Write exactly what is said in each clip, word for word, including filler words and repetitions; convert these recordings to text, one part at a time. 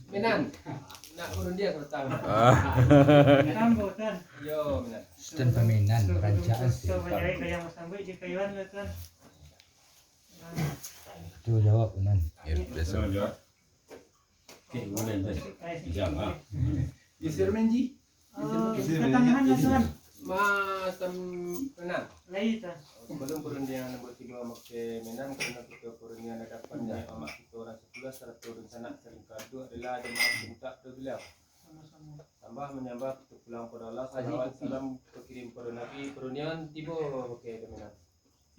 Minan, nak barundiang sabatang. Ah. Yo, Minan. Stand paminan, rancak. Tu jawab, Minan. Yo, biaso. Oke, boleh, boleh. Jangan. Instrumen, Ji. Oh, katangahan lah, Tuan. Mas, tam-, Minan. Lai, Tuan. Sabalum parundiangan nan tibo makai Minan, karano kito parundiangan adapan niniak mamak kito urang sapuluah sarato dunsanak, saringkah tu adalah jamaah mintak do bilang. Samo-samo. Sambah manyambah kito pulang pado Allah, salawat salam kito kirim pado Nabi, parundiangan tibo makai Minan.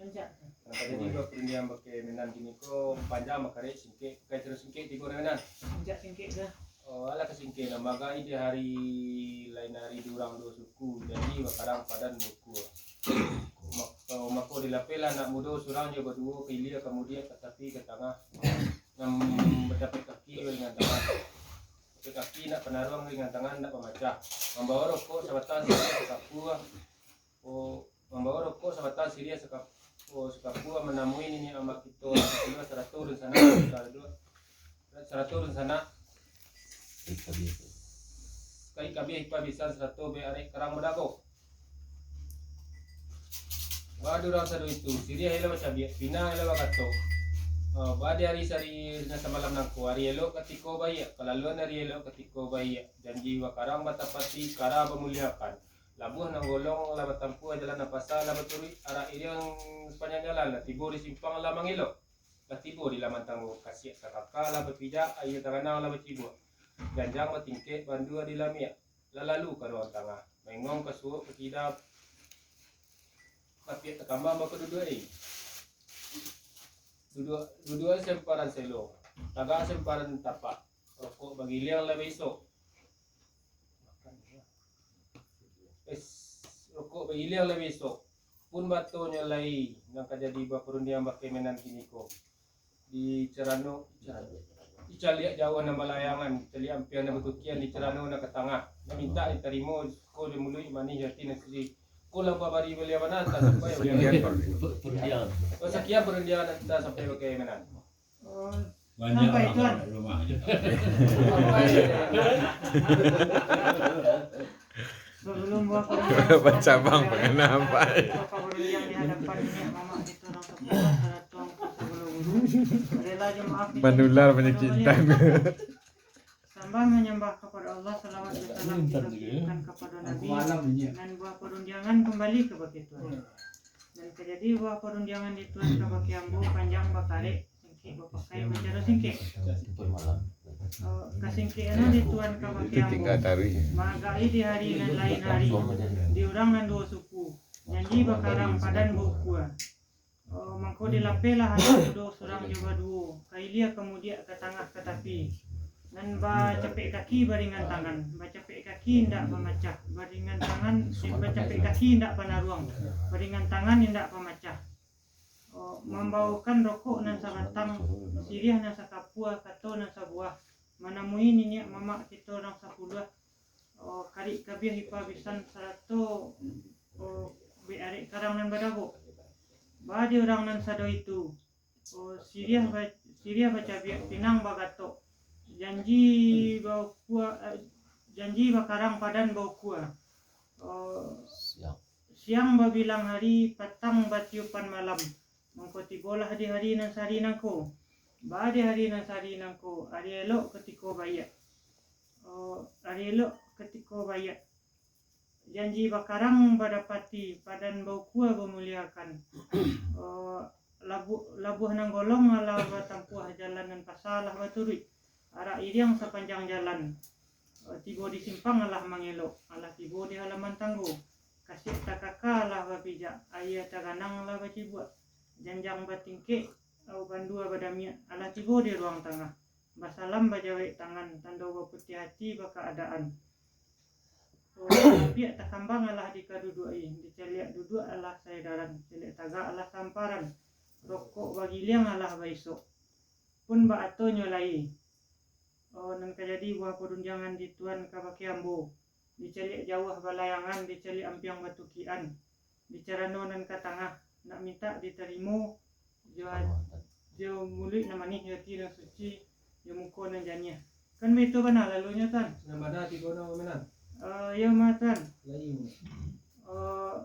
Rancak. Nan ka jadi baparundiang makai Minan kini ko panjang bakarek singkek, bukan caro singkek tibo nan Minan. Rancak singkek dah. Oh, alah ka singkek nan bagai di hari lain hari di urang duo suku, janji bakarang padan baukua. Mako, mako dilapehlah anak mudo surang jo baduo, ka ilia, ka mudiak, ka tapi, ka tangah, nan badapek kaki baringan tangan. Dapek kaki indak panaruang, ringan tangan indak pamacah. Mambawa rokok sabatang siriah sakapua, oh, mambawa rokok sabatang siriah sakap-, oh, sakapua, manamui niniak mamak kito, sarato dunsanak, sarato dunsanak. Kai kabiah ipa bisan sarato baarek karang badago. Ba di urang sado itu, siriah elok bacabiak, pinang elok bagatok. Ah, ba di ari sari nan samalam nangko, ari elok katiko baiak, kalaluan ari elok katiko baiak, janji bakarang batapati, kara bamuliakan. Labuah nan golong lah batampuah, jalan nan pasa lah baturuik, arak iriang sapanjang jalan, lah tibo di simpang lah mangelok, lah tibo di laman tanggo, kasiak sakaka lah bapijak, aia taganang lah bacibuak, janjang batingkek, bandua dilamiak, lah lalu ka ruang tangah, maingong ka suok ka kida, tapiak takambang bakaduduak-i. Duduak, duduak semparan selo, tagak semparan tapak, rokok bagiliang lah baisok. Es, rokok bagiliang lah baisok. Pun batonyo lai nan ka jadi baparundiang bakeh Minan kiniko. Di carano, dicaliak jauah nan balayangan, dicaliak ampiang nan batukian, di carano nan ka tangah. Nan mintak ditarimo, suko di muluik, manih di ati nan suci. Ko lah babari baliau bana, tak sampai baliau. Sakian parundiangan. Oh, sakian parundiangan, tak sampai bakeh Minan. Oh, banyak sampai, Tuan. Rumah. Sebelum buah parundiangan, bancabang pangana sampai. Buah parundiangan di hadapan niniak mamak kito urang sapuluah sarato ka sagalo guru. Rela jo maaf ni. Manular panyakik intan. Sambah manyambah kapado Allah, salawat jo salam kito kirimkan kapado Nabi, nan buah parundiangan kambali ka bakeh Tuan. Nan ka jadi buah parundiangan di Tuan ka bakeh ambo panjang bakarek, singkek bapakai bacaro singkek. Oh, kasingkekan di Tuan ka bakeh ambo. Maagak-i di hari nan lain hari, di urang nan duo suku, janji bakarang padan baukua. Oh, mangko dilapehlah anak mudo surang jo baduo, ka ilia ka mudiak, ka tangah ka tapi. Nan bacapek kaki baringan tangan, bacapek kaki indak bamacah, baringan tangan, eh, bacapek kaki indak panaruang, baringan tangan indak pamacah. Oh, mambaokan rokok nan sabatang, siriah nan sakapua, kato nan sabuah, manamui niniak mamak kito urang sapuluah, oh, karik kabiah ipa bisan sarato, oh, baarek karang nan badago. Ba di urang nan sado itu, oh, siriah ba-, siriah bacabiak, pinang bagatok, janji baukua, eh, janji bakarang padan baukua. Oh, siang babilang hari, patang batiupan malam. Mangko tibolah di hari nan sari nangko. Ba di hari nan sari nangko, ari elok katiko baiak. Oh, ari elok katiko baiak. Janji bakarang badapati, padan baukua bamuliakan. Oh, labu-, labuah nan golong alah batampuah, jalan nan pasa alah baturuik. Arak iriang sapanjang jalan. Tibo di simpang alah mangelok, alah tibo di halaman tanggo. Kasiak takaka alah bapijak, aia taganang alah bacibuak. Janjang batingkek, bandua badamiak, alah tibo di ruang tangah. Basalam bajawek tangan, tando baputiah ati bakaadaan. Tapiak takambang alah dikaduduak-i, dicaliak duduak alah saedaran, caliak tagak alah samparan. Rokok bagiliang alah baisok. Pun baatonyo lai. Oh, nan ka jadi buah parundiangan di Tuan kabake ambo. Dicaliak jauah balayangan, dicaliak ampiang batukian. Di carano nan ka tangah, nak mintak ditarimo, jo, jo muluik nan manih, jo ati nan suci, jo muko nan janiah. Kan baitu bana lalunyo, Tuan. Nan bana tibo no, Minan. Eh, iyo ma, Tuan. Lai, Minan. Eh,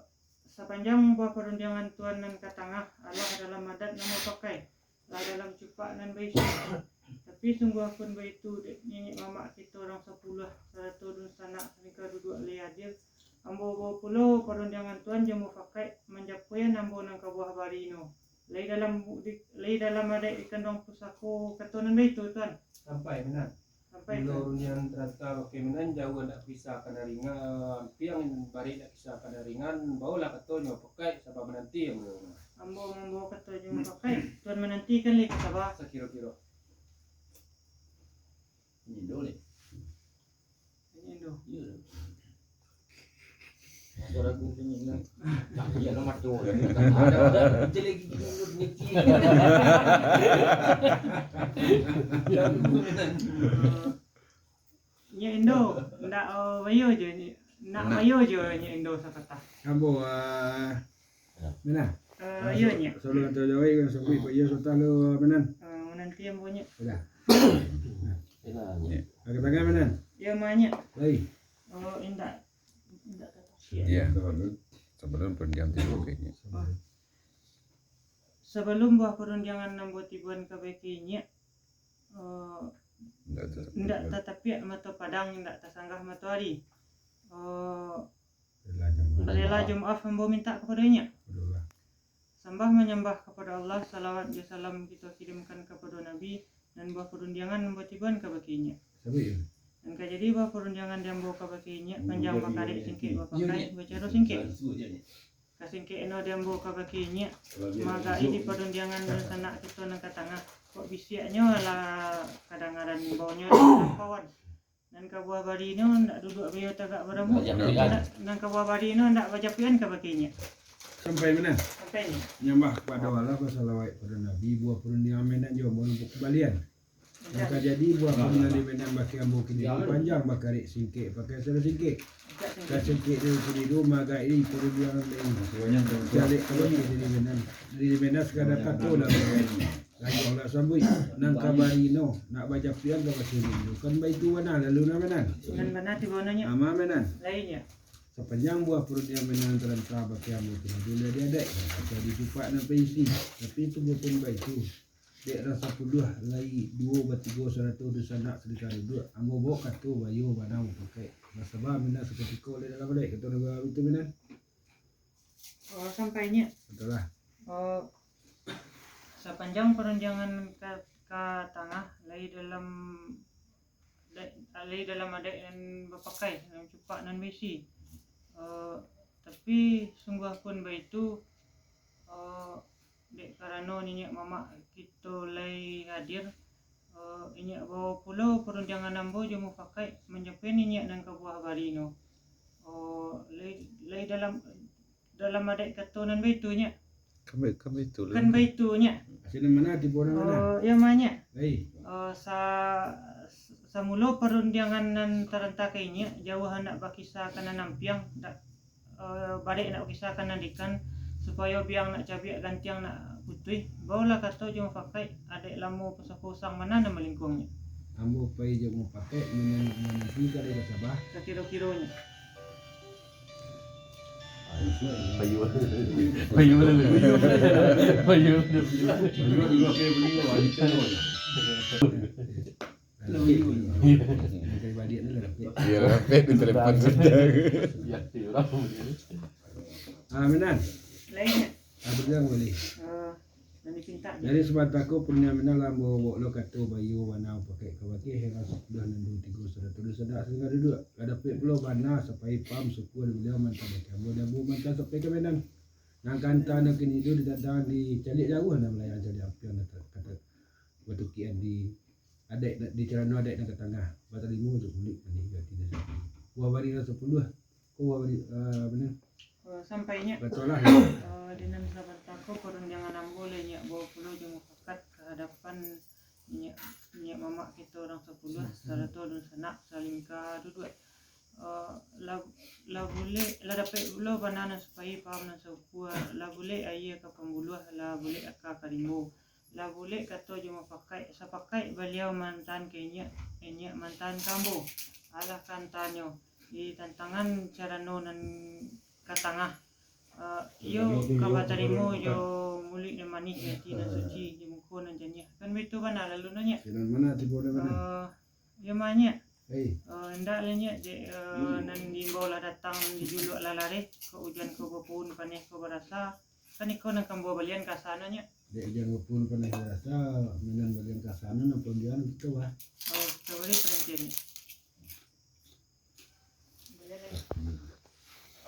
sapanjang buah parundiangan Tuan nan ka tangah, alah dalam adat nan bapakai, lah dalam cupak nan baisi. Tapi sungguahpun baitu, dek niniak mamak kito urang sapuluah, sarato dunsanak nan ka duduak lai hadir, ambo bao pulo parundiangan Tuan jo mufakaik manjapuian ambo nan ka buah bari no. Lai dalam di, lai dalam adaik di kanduang pusako kato nan baitu, Tuan. Sampai, Minan. Sampai, Tuan. Milo rundiang taranta bakeh Minan, jauah ndak bisa ka daringan, ampiang barek ndak bisa ka daringan, baolah kato jo mufakaik, saba mananti ambo. Ambo mambao kato jo mufakaik, Tuan manantikan lai ka saba. Sakiro-kiro. Ini dulu, ni. Ini dulu. Iya. Masa ragu sini, nah. Nah, iya, lah, maco, ya. Ada, ada, ada lagi gini, Nur, ni, Ci. Nyiak Indo, ndak, eh, bayo je, nyiak. Nak bayo je, Nyiak Indo sapatah. Ambo, ah, Minan. Eh, iyo, Nyiak. Sabalun kito jawai, kan, sampai bayo sapatah lo, Minan. Eh, mananti ambo, Nyiak. Sudah. Angkat tangan, Minan. Iyo ma, Nyiak. Lai. Oh, indak. Indak tatapiak. Iya. Sabalun, sabalun parundiangan tibo ka Inyiak. Oh. Sabalun buah parundiangan ambo tiboan ka bakeh Inyiak, eh, indak tatapiak mato padang, indak tasanggah matoari. Eh, rela jo maaf ambo mintak kapado Inyiak. Sambah manyambah kapado Allah, salawat jo salam kito kirimkan kapado Nabi, nan buah parundiangan ambo tiboan ka bakeh Inyiak. Nan ka jadi buah parundiangan di ambo ka bakeh Inyiak, panjang bakarek, singkek bapakai, bacaro singkek. Ka singkek no di ambo ka bakeh Inyiak, maagak di parundiangan dunsanak kito nan ka tangah. Kok bisiaknyo lah kadangaran, baunyo lah ka lampauan. Nan ka buah bari no ndak duduak bayo tagak baramu. Ndak, nan ka buah bari no ndak bajapuikan ka bakeh Inyiak. Sampai, Minan. Sampai, Nyiak. Nyambah kapado Allah, basalawat pado Nabi, buah parundiangan Minan jo ambo numpuk kumbalian. Nan ka jadi buah parundiangan di Minan bakeh ambo kini tu, panjang bakarek, singkek bapakai, bacaro singkek. Ka singkek tu kini tu, maagak di parundiangan lain. Jalek ka bakeh dari Minan. Dari Minan sagala kato lah. Rajo lah sambuik, nan ka bari no, nak bajapuikan ka bakeh Inyiak tu. Kan baitu bana lalu nan Minan. Nan bana tibo no, Nyiak. Ama Minan. Lai, Nyiak. Sapanjang buah parundiangan Minan taranta bakeh ambo tu, lah di adaik, lah di cupak nan baisi. Tapi sungguahpun baitu, dek urang sapuluah, lai duo batigo, sarato dunsanak sadangka duduak, ambo bao kato bayo bana mufakaik. Basaba Minan sakutiko lai dalam adaik, kato nan baitu, Minan. Oh, sampai, Nyiak. Batua lah. Oh, sapanjang parundiangan ka, ka tangah, lai dalam, lai, lai dalam adaik nan bapakai, dalam cupak nan baisi. Oh, tapi sungguahpun baitu, oh, dek karano niniak mamak kito lai hadir, oh, Inyiak bao pulo parundiangan ambo jo mufakaik manjapuian Inyiak nan ka buah bari no. Oh, lai, lai dalam, dalam adaik kato nan baitu, Nyiak. Kan bai-, kan baitu lah. Kan baitu, Nyiak. Asa nan bana tibo nan bana. Oh, iyo ma, Nyiak. Lai. Oh, sa-, samulo parundiangan nan taranta ka Inyiak, jauah nak bakisa ka nan ampiang, dak, eh, barek nak bakisa ka nan dikan, supayo biang nak cabiak, gantiang nak putuih, baolah kato jo mufakaik, adaik lamo pusako usang bana nan malingkuang, Nyiak. Ambo pai jo mufakaik, Minan nak mananti ka lai ka saba. Sakiro-kironyo. Payu. Payu. Payu. Payu. Iyo, rapek di telepon sudah. Ah, Minan. Lai. Ah, pegang baliak. Ah. Nan dipintak. Jadi, sabanta ko parundiangan Minan lah ambo bao lo kato bayo bana mufakaik ka bakeh, urang sapuluah, nan duo tigo, sarato dunsanak sadangka duduak. Lah dapek pulo bana sapai paham, syukur Baliau mantah bakeh ambo, di ambo mantah sapai ka Minan. Nan ka anta nan kini tu ditantang di caliak jauah, nan balayang caliak ampiang, nan ka, ka batukian di adaik, di carano adaik nan ka tangah, batalimo untuak bulik manih jo ati nan sapi. Buah bari nan sapuluah, Oh, bari, ah, bana? Oh, sampai, Nyiak. Batua lah. Oh, di nan sabanta ko parundiangan ambo lai Inyiak bao pulo jo mufakaik ka hadapan Inyiak, Inyiak mamak kito urang sapuluah, sarato dunsanak salingka duduak. Oh, lah, lah bulek, lah dapek pulo bana nan sapai, paham nan saukua, lah bulek aia ka pambuluah, lah bulek aka ka rimbo. Lah bulek kato jo mupakaik, sapakaik baliau mantan ka inyiak, inyiak mantan ka ambo. Alah kantanyo, di tantangan carano nan ka tangah. Eh, iyo ka batarimo jo muluik nan manih, ati nan suci, jo muko nan janiah. Kan baitu bana lalu no, Nyiak? Sinan mana tibo nan mana? Eh, iyo mah, Nyiak. Hei. Eh, indak lah, Nyiak, dek, eh, nan diimbau lah datang, dijuluak lah lareh, kok ujan ko bapuun, paneh ko barasa. Kan iko nan ka ambo balian kasa no, Nyiak. Dek ujan bapuun, paneh barasa, minan balian kasa no, nan pandian kito, bah. Oh, kito bari parantian, Nyiak.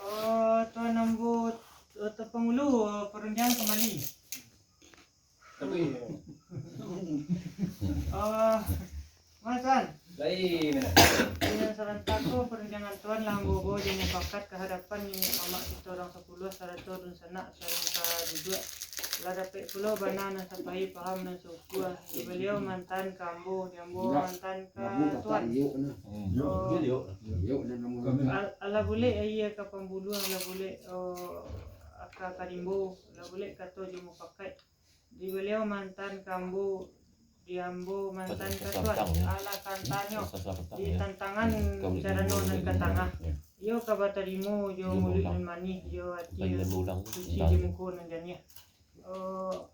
Oh, Tuan Ambo, eh, Tuan Pangulu, eh, parundiangan kambali. Tapi, oh, Mas Tuan. Lain. Nan sarantako parundiangan Tuan lah ambo bawo jo mupakat ka hadapan niniak mamak kito urang sapuluah sarato dunsanak saling ka duduak. Lah dapek pulo bana nan sapahi paham nan saukua. Di baliau mantan ka ambo, di ambo mantan ka Tuan. Al-, alah bulek aia ka pambuluah, alah bulek, oh, aka ka rimbo, alah bulek kato jo mupakaik. Di baliau mantan ka ambo, di ambo mantan ka Tuan. Alah kantanyo, di tantangan carano nan ka tangah. Iyo ka batarimo jo muluik nan manih, jo ati nan suci, jo muko nan janiah. Oh,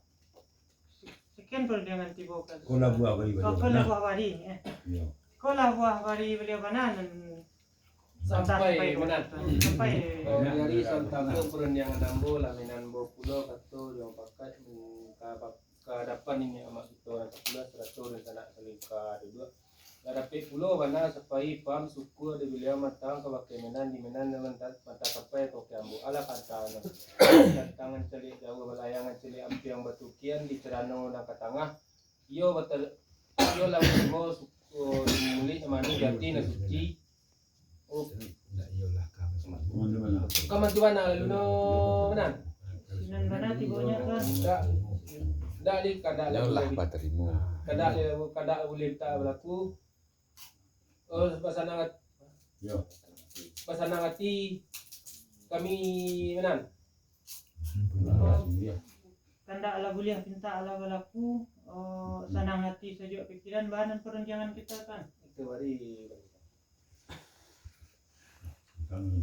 se-, sekian parundiangan tibo ka. Ko lah buah bari baliau bana. Ko lah buah bari, eh. Iyo. Ko lah buah bari baliau bana nan sampai, sampai, sampai. Oh, jadi santang tu parundiangan ambo lah, minan ambo pulo kato jo mupakaik, mm, ka bak-, ka hadapan niniak mamak kito urang sapuluah sarato dunsanak saling ka duduak. Lah dapek pulo bana sapahi paham saukua, di baliau mantan ka bakeh minan, di minan mantan, mantan sampai ka bakeh ambo. Alah kantanyo, tantangan caliak jauah, balayangan caliak ampiang batukian, di carano nan ka tangah. Iyo batar-, iyo lah batarimo saukua, di muluik nan manih, di ati nan suci. Oh. Indak, iyolah, ka mantu bana. Ka mantu bana lalu no, bana. Sinan bana tibonyo, Tuan. Indak, indak, Lik, kandak lah. Iyolah, batarimo. Kandak lah, kandak buliah tak balaku. Oh, basanang at-, yo, basanang ati kami, bana. Kandak lah buliah pintak lah balaku, oh, sanang ati sajuak pikiran, bana parundiangan kito, Tuan. Itu bari.